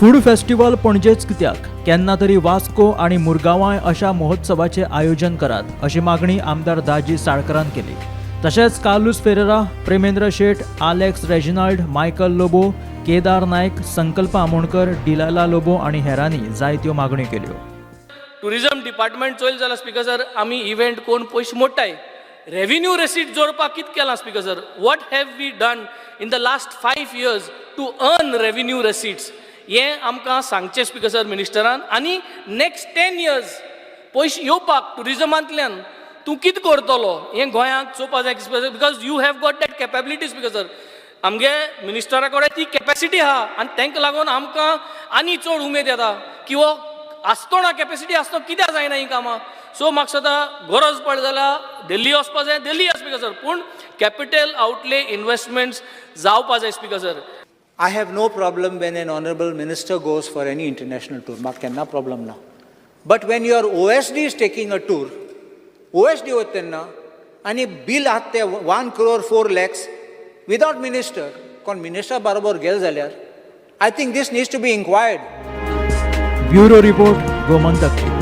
Food festival पणजेच कित्याक, केन्ना तरी वास्को आनी मुरगांवाय अशा महोत्सवाचें आयोजन करात अशी मागणी आमदार दाजी साळकरान केली. तशेंच Carlos Ferreira, Premendra Shet, Alex Reginald, Michael Lobo, Kedar Naik, Sankalp Amonkar, Delilah Lobo आनी हेरांनी जायत्यो मागण्यो केल्यो. टुरिझम डिपार्टमेंट चोयल जाल्यार, स्पिकर सर, आमी इव्हेंट कोण पयशे मोडटाय. रेव्हेन्यू रेसीट जोडपाक कितें केलां, speaker sir? What have we done in the last 5 years to earn revenue receipts, हें आमकां सांगचें, स्पिकर सर, मिनिस्टरान. आनी नेक्स्ट 10 इयर्स पयशे येवपाक टुरिजमांतल्यान तूं कितें करतलो हें गोंयांक चोवपा जाय, because you have got that capability, speaker sir. आमगे मिनिस्टरा कडेन ती कॅपॅसिटी आहा आनी तांकां लागून आमकां आनी चड उमेद येता की हो आसतो ना, कॅपॅसिटी आसतो, कित्याक जायना ही कामां? सो म्हाका दिसता, गरज पडली जाल्यार दिल्ली वचपा जाय, दिल्ली या, स्पिकर सर, पूण कॅपिटल आउटले इन्वेस्टमेंट्स जावपा जाय, speaker sir. I have no problem when an honorable minister goes for any international tour. म्हाका केन्ना problem ना. But when your OSD is taking a tour, OSD वता तेन्ना आनी बील आहात ते 1 crore 4 lakhs without minister, कोण मिनिस्टर बरोबर गेले जाल्यार, I think this needs to be inquired. Bureau report, Gomantak TV.